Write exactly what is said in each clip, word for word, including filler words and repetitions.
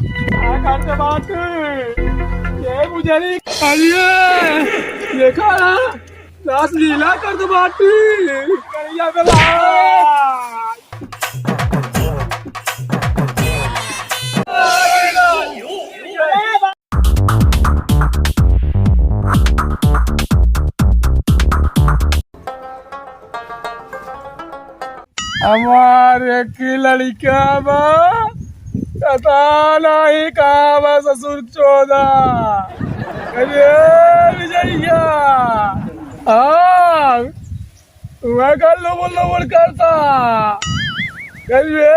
का करते बाटे? ये बुझरी, अरे, देखा ना, रासलीला करते बाटे। करिया बेला। हमार एक लड़िका बा, पता नहीं कहाँ बा ससुर चोदा। अरे विजैया, हाँ, वह का लुबुर लुबुर करता। अरे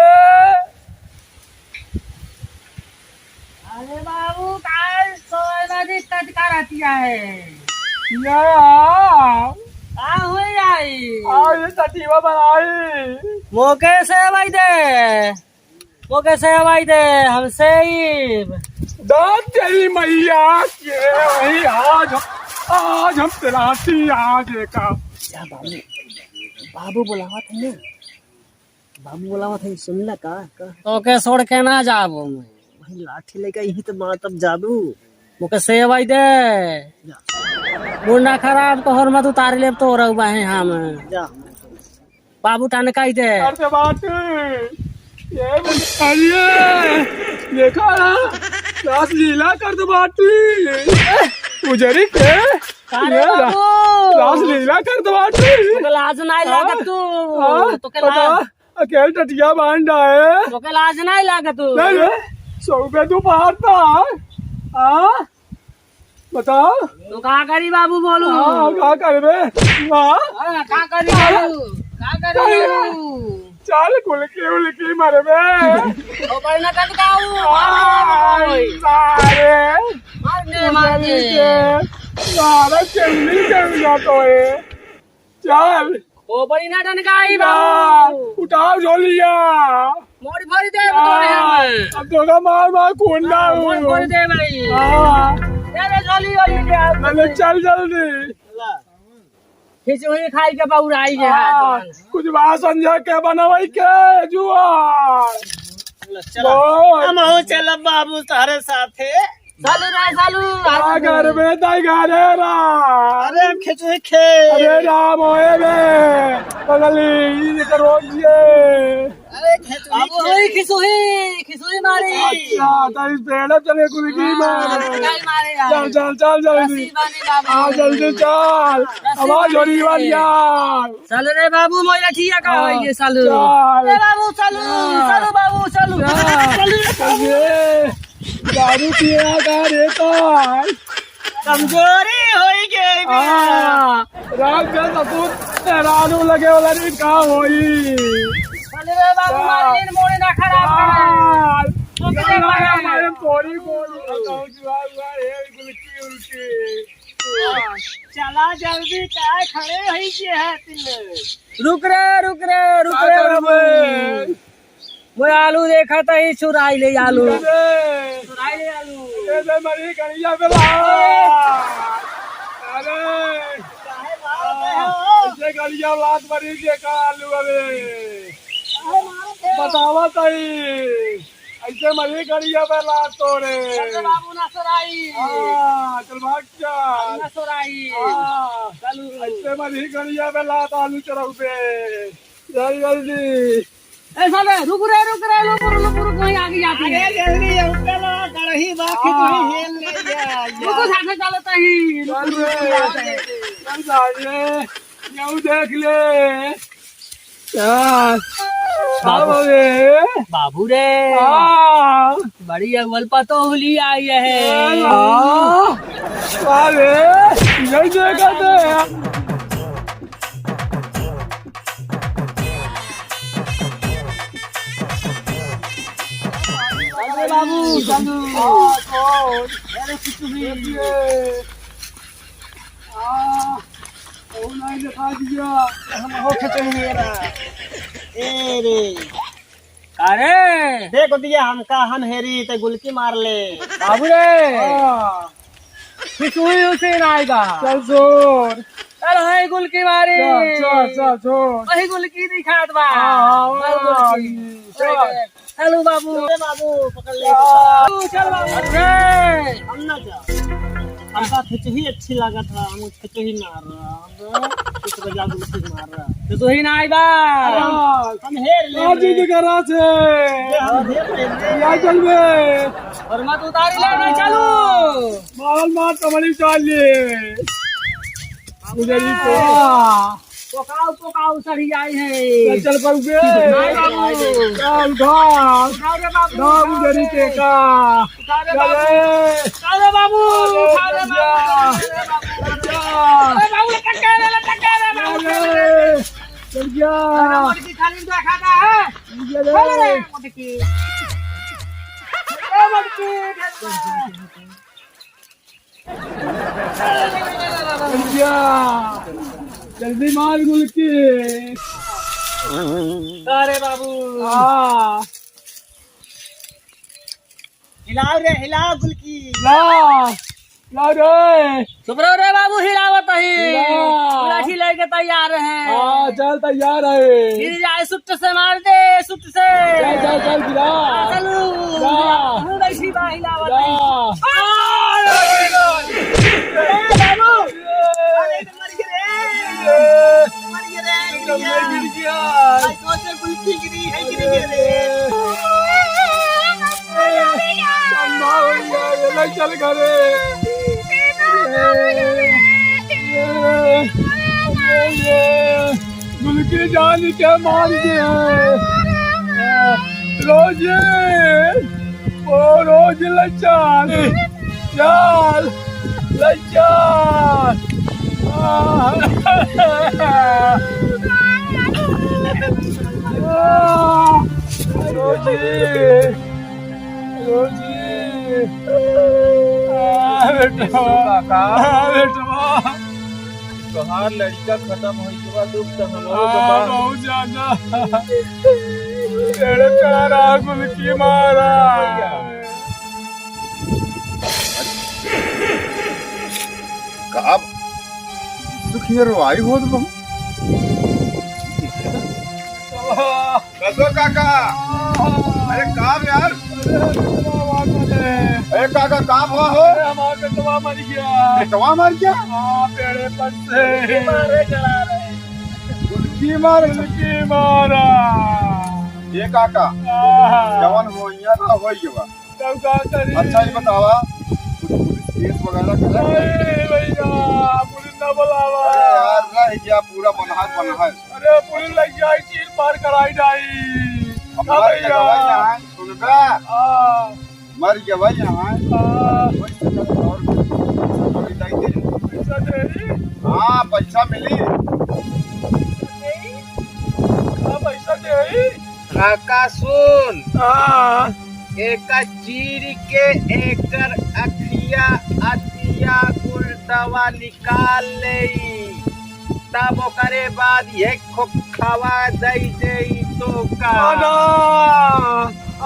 अरे बाबू, काय सोए बजे टटका रहतिया है? या। का होई आई? आ, ये टटीवा बनाई। मोके सेवई दे। मोके सेवई दे, हम सेइब। दांत तेरी मैया के, वही आज, आज हम तेरासी आज का। क्या बाबू? बाबू बुलावत है ना? बाबू बोलावत है, सुन ले का, का? तोके छोड़ के ना जाबो मैं। भाई लाठी लेके यहीं तो मार तब जाबू। मोके सेवई दे। जा। मुंडा खराब तोहर मत उतार लेब तो रउबा है हम। जा। बाबू टनकाई दे। करते बाटे। ये अरे, देखा ना, रासलीला करते बाटे। उजरी के, का रे ये रा-, बाबू? रासलीला करते बाटे। तोके लाज नाई हाँ? लागत तू। हाँ? तोके बता। लाज अकेल टटिया बांध आए। तोके लाज नाई लागत हो। नहीं रे, सौ रुपये तू मारता है। हाँ? बताओ। तो का करी बाबू बोलू? हाँ, का करबे? हाँ? हाँ, का करी बाबू? का करी बाबू? चल, कुलकी उलकी मरबे। ओ बहिना टटकाऊ, मार दे, मार दे। सारे। मार दे, मार दे। मारा चंडी चंगा तो है। चल। ओ बड़ी ना टनकाई ना, बाबू। उठाओ झोलिया। मोड़ भरी दे, हाँ, तोरे हम। अब तोका मार मार कुंडा हाँ, मोड़ हूँ। भरी दे भाई। हाँ। दे दे झोली वाली के हाथ अरे में। चल जल्दी। खिचड़ी खाई के बउराई के हाँ, हाथ में। कुछ बात समझा के बनवाई के जुआर। चलो। बोल। हम हो चलब बाबू तारे साथे। सालू रे, सालू। का घर में तै घरे रा। अरे हम खिचड़ी खे। अरे राम होए बे। पगली, ई के रोक दिए। अरे खिचड़ी बाबू, खे। होई खिसुही, खिसुही मारी। अच्छा, तो इस पेड़ चले कुल की हाँ, मार। खिसुही मारी यार। चल, चल, चल जल्दी। रस्सी बांधी बाबू। हाँ, जल्दी चल। रस्सी आवाज हो रही बांधी। वाली यार। चल रे बाबू, मोइला ठिया का हाँ, होई गे, चल। चल। ए बाबू, चल, हाँ। चल बाबू, चल। चल। चल रे बाबू। अरे। दारू पिया का रे तार। कमजोरी होई गई बे। हाँ, रात के सपूत तेरानू लगे वाला रे का होई। चल रे बाबू, हाँ। मारिन मोड़े ना खराब कर। हाँ। तो क्या मारा है? मारे थोड़ी बोल। बताओ जुआ हुआ है, गुलकी उलकी। चला जल्दी, काय खड़े होई के है तुम लोग? रुक रे, रुक रे, रुक का रे करबे? बाबू। मोए आलू देखत ही चुराई ले आलू। अरे। चुराई ले आलू। अरे, अरे, मरी गड़िया पे ला। अरे। काहे मारत हो? ऐसे गड़िया लात मरी देखा आलू अबे। काहे मारत हो? बतावा तई। ऐसे मरी गड़िया पे लात तोरे। अरे बाबू ना चुराई। हाँ, चल भाग जा। ना चुराई। हाँ। चलू। ऐसे मरी गड़िया पे लात आलू चुराऊ पे। चल जल्दी। ए साले, रुक रे, रुक रे, रुक, रुक, रुक, रुक, वहीं आगे जाती है। अरे, जल्दी, ऊपर वाला कड़ही बा, हाँ। खिचड़ी हेल ले जा, रुको, जा। साथे चलत ही, रुक, रुक, रुक, रुक, रुक। चल साले, यूं देख ले। यार, बाबू। बाबू रे। बाबू रे। हाँ। बड़ी अव्वल पतोहली आई है। हाँ। अरे, नहीं देखा तो यार। अरे बाबू, बाबू। हाँ, कौन? अरे कुछ भी। हाँ, कौन आई दिखा दिया? हम हो खेते हैं मेरा। ए रे। अरे। देख दिया हमका, हम हेरी ते गुलकी मार ले। बाबू रे। हाँ। किसुई उसी ना आएगा। चल जोर। चल, हाय गुलकी मारी। चल, चल, चल, जोर। वही गुलकी दिखात बा। हाँ, हाँ, वही हाँ, गुलकी। चल। चलो बाबू। चल बाबू, पकड़ ले। हाँ। चल बाबू। अरे, हम ना जा। हमका खिचड़ी अच्छी लागत है, हम खिचड़ी मार रहा। हम कुछ बजा गुलकी मार रहा। तो तू ही ना आई बा। हम हेर ले आज रहे। जगह रात है। हम हेर ले रहे। या चल बे। और मत उतारी ले, नहीं चलू। माल मार तमड़ी उतार ले। गुजरी को। हाँ। पोकाऊ, पोकाऊ सरी आई है। चल, चल, पर उठे। नहीं बाबू। चल, उठा। उठाओ रे बाबू। ना, उधर ही के का। उठा रे बाबू। चले। उठा रे बाबू। अरे, उठा रे चल बाबू। जा। चल जा। अरे बाबू, लटक गया रे, लटक गया रे बाबू। अरे, चल जा। अरे, मोटकी खाली तो खाता है। चल जा रे। अरे, मोटकी। अरे, मोटकी, चल जा। भैया, जल्दी मार गुलकी। अरे बाबू। हाँ। हिलाओ रे, हिलाओ गुलकी। ला, ला रे। सुबह रे बाबू, हिलावत ही। हिला। लाठी लेके तैयार है। हाँ, चल तैयार है। गिर जाए सुट से मार दे, सुट से। चल, चल, चल, गिरा। चलू। जा। हम बैठी बा, हिलावत जा। है। ए, बाबू। अरे, मर गए रे। मर गए रे, गिर गया। गिर गया। भाई, तो से गुलकी गिरी है, गिर गया रे। अम्मा, ले चल घरे। गुलकी जान के मार दे। रोजी, ओ रोजी लचान, चाल, लचान। रोजी, रोजी। आ, बेटवा। काका। आ, बेटवा। तोहार लड़का खत्म होई के बाद दुख तो हमरो के हाँ, बा। बहुत ज्यादा। तेरे तारा गुलकी मारा। का दुख ये रोवाई होत बा? कसो काका? अरे का यार? अरे काका, का हुआ हो? अरे हमारा बेटवा मर गया। बेटवा मर गया? हाँ, पेड़े पर से। गुलकी मार। गुलकी मारा। ये काका, हाँ। जवन हो यहाँ का हो गया। तब का करी? अच्छा, ये बतावा, कुछ पुलिस केस वगैरह करा? अरे भैया, पुलिस ना बुलावा। अरे यार, रह गया पूरा बन्हा, बन्हा। अरे पुलिस लग जाई, चीर फाड़ कराई जाई। अब हाँ मर भैया। गवा यहाँ, सुनबा? हाँ। मर गवा यहाँ। हाँ। पैसा दे। पैसा दे? हाँ, पैसा मिली। हाँ, पैसा दे। काका सुन, हाँ। एका चीर के एकर अखिया, अतिया, गुर्दवा निकाल लेई, तब ओकरे बाद ये खोखवा दई देई तो का? ना, ना,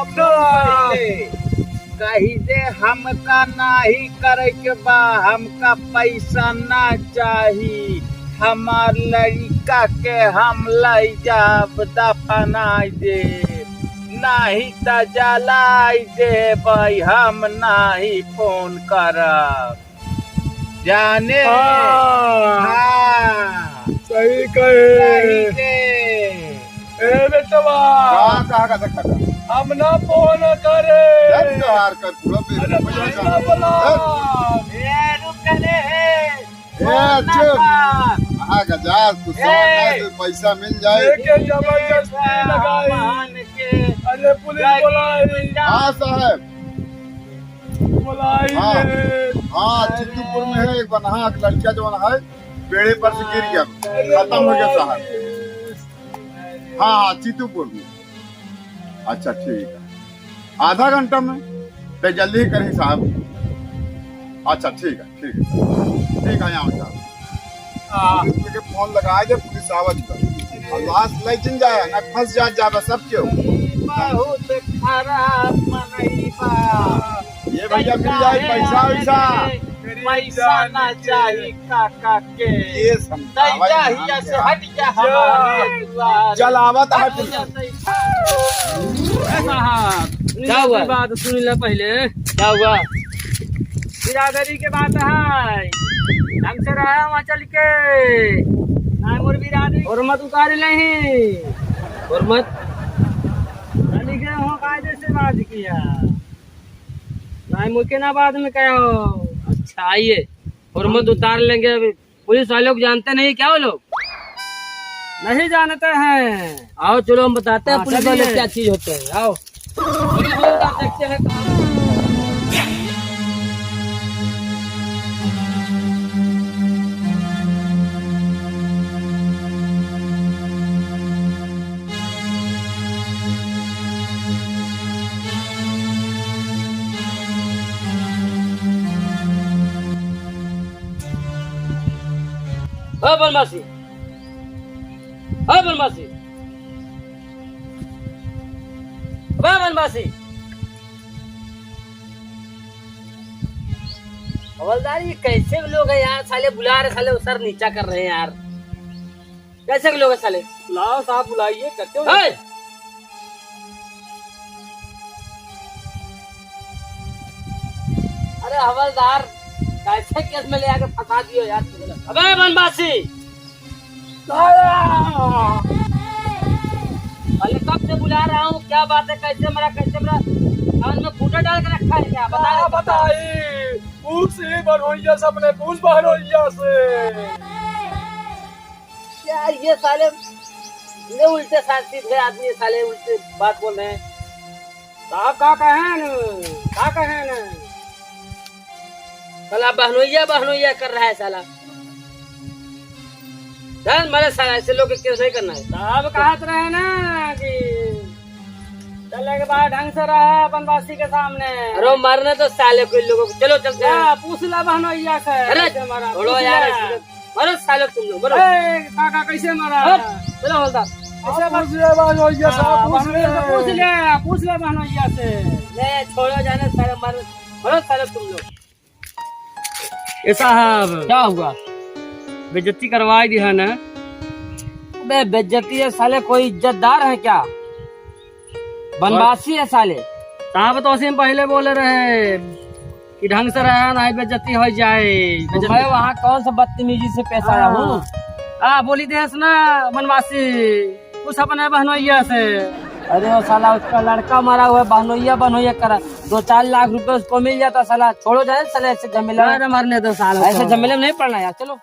अब ना। कही दे हमका नाही करे के बा, हमका पैसा ना चाही, हमार लड़िका के हम लई जाब दफनाई देब, नाही त जलाई देबै, हम नाही फोन करब। जाने? हाँ। हाँ। सही कहे। सही के। ए बेटवा। का, का, का, का, का? हम ना फोन करे। जब तोहार कर पूरा पे अरे पैसा भाई ना बोला। ए, रुक रे। ए, फोन ना चुप। कर। हाँ, गजास, तू ए। समझ ना, तू पैसा मिल जाए। लेके जबरदस्ती ए, लगाई। मान के। अरे पुलिस बुलाई। हाँ, साहब। बोलाई हाँ, रे। हाँ, चित्तूपुर में है एक बन्हा, एक लड़का जवन है, पेड़े पर से गिर गया, खत्म हो गया साहब। हाँ, हाँ, चित्तूपुर में। अच्छा, ठीक है, आधा घंटा में, तो जल्दी ही करें साहब। अच्छा, ठीक है, ठीक है, ठीक है, यहाँ साहब। हाँ। पुलिस के फोन लगाए दे, पुलिस आवत बा। और लाश ले जिन जाए, ना फंस जा, जाबा सब क्यों। बहुत खराब मनई बा। ये भैया मिल जाए पैसा वैसा। पैसा ना चाही काका के। ये समझावा दैजा हिया से हट जा हमारे दुआर। चल आवत है। ए साहब, का हुआ? बात सुन ले पहले। क्या हुआ? बिरादरी के बात है, ढंग से रहा वहाँ चल के। ना मोर बिरादरी हुर्मत उतार नहीं। हुर्मत? चली गए हो, कायदे से बात किया। ना मुझके ना बाद में कहो। अच्छा, आइए, हुर्मत उतार लेंगे। अभी पुलिस वाले लोग जानते नहीं क्या वो लोग? नहीं जानते हैं। आओ, चलो, हम बताते हैं हाँ, पुलिस वाले चलिए। क्या चीज होते हैं। आओ। देखते हैं। ओ बनवासी, ओ बनवासी, ओ बनवासी। हवलदार, ये कैसे लोग हैं यार? साले बुला रहे, साले सर नीचा कर रहे हैं यार। कैसे के लोग हैं साले? बुलाओ साहब, बुलाइए, करते हो। हे! अरे हवलदार, कैसे केस में ले आके फंसा दियो यार? अबे बनवासी! साला! अरे कब से बुला रहा हूँ, क्या बात है, कैसे मरा, कैसे मरा? कान में खूंटा डाल के रखा है क्या? बता का दे। बताई? पूछ से बहनोइया से, अपने पूछ बहनोइया से। यार, ये साले, ये उल्टे सीधे आदमी, साले उल्टे बात बोल रहे हैं। साहब, का कहे न? का कहे न? साला बहनोइया, बहनोइया कर रहा है साला। चल, मरे साला, ऐसे लोग के केस नहीं करना है। साहब, कहत रहे ना कि चले के बाद ढंग से रहा बनवासी के सामने। अरे, मरने तो साले को, इन लोगों को। चलो, चलते हैं। हाँ, पूछ ला बहनोइया से। अरे, कैसे मारा, छोड़ो पूछ यार, ला। ऐसे मरो साले तुम लोग, मरो। ए, काका, कैसे मारा? हट, चलो हवलदार। कैसे आप मारा? पूछ ले बहनोइया से, हाँ, पूछ ले। बहनोइया से पूछ ले, पूछ ले बहनोइया से। ले, छोड़ो जाने साले, मारो, मरो साले तुम लोग। ए साहब। क्या हुआ? बेइज्जती करवाई दिहा ना। बे, बेइज्जती है साले, कोई इज्जतदार है क्या? बनवासी है साले। साहब तो उसी में पहले बोले रहे कि ढंग से रहा, नहीं बेइज्जती हो जाए। तो बेइज्जती। मैं वहाँ कौन सा बदतमीजी से पेश आया हूँ? हाँ, बोली देस ना बनवासी, कुछ अपने बहनोइया से। अरे वो साला उसका लड़का मरा हुआ है, बहनोइया, बहनोइया करा। दो चार लाख रुपए उसको मिल जाता साला, छोड़ो जाए साले ऐसे झमेला में। अरे मरने दो साला ऐसे को। झमेले में नहीं पड़ना यार, चलो।